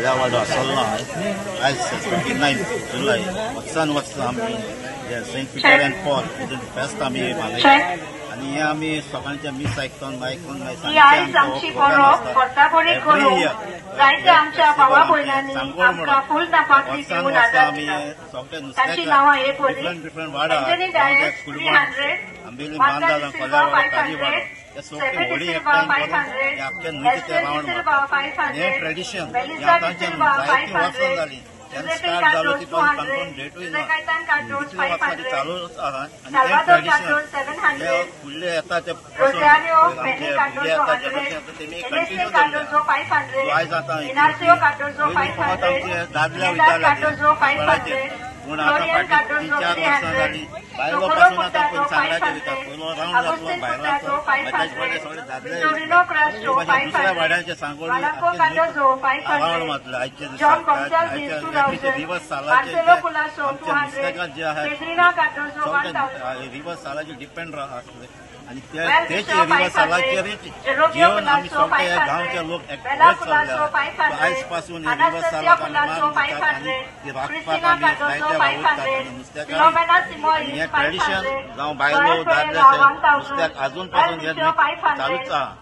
वाडो आसलो आयज 29 जुलय वर्सान वर्स आमी सेंट पीटर अँड पॉल फेस्त आमी मनयतात आनी हे आमी सकाळचे मीस आयकून आयकून आमच्या आमी सगळे नुस्त्याक डिफरंट डिफरंट वाडा कुडबण आंबेली बांदाल कोल्यावाडो काजीवाडो हे सगळे होळी एकठांय करून हे आख्खे न्हंयचे ते रावंड मारतात. हे ट्रेडिशन हे आतांचे जायतीं वर्सां जालीं तेन्ना स्टार्ट जालो ती पण काणकोण डेटूय ना इतली वर्सां ती चालूच आहा आनी हें ट्रेडिशन हे फुडले येता ते पासून आमचे भुरगे येता जनरेशन येता तेमी कंटिन्यू दवरले. आयज आतां पयलीं फकत आमचे दादले वयताले पूण आतां फाटलीं 3-4 वर्सां जालीं बायलो पासून आतां पयलीं सांगडाचे वयता. पयलो रावंड जातलो बायलांचो, ताचे फाटले सगळे दादले दुसऱ्या वाड्याचे सांगोळी रावंड मारतले. आयचे दिसा आयचे रिवर सालाचे आमचे नुस्तेकार जे आहात सगळे रिवर सालाचेर डिपेंड आसले आनी तेच रिवर सालाचेरच घेवन आमी सगळे ह्या गांवचे लोक एकठांय चल्ले आहात. आयज पासून हे रिवर सालाक आमी मान दितात आनी ती राखपाक आमी जायते वावुरतात आनी नुस्तेकार हें ट्रेडिशन जावं बायलो दादले नुस्त्याक आजून पासून हें चालूच आहा.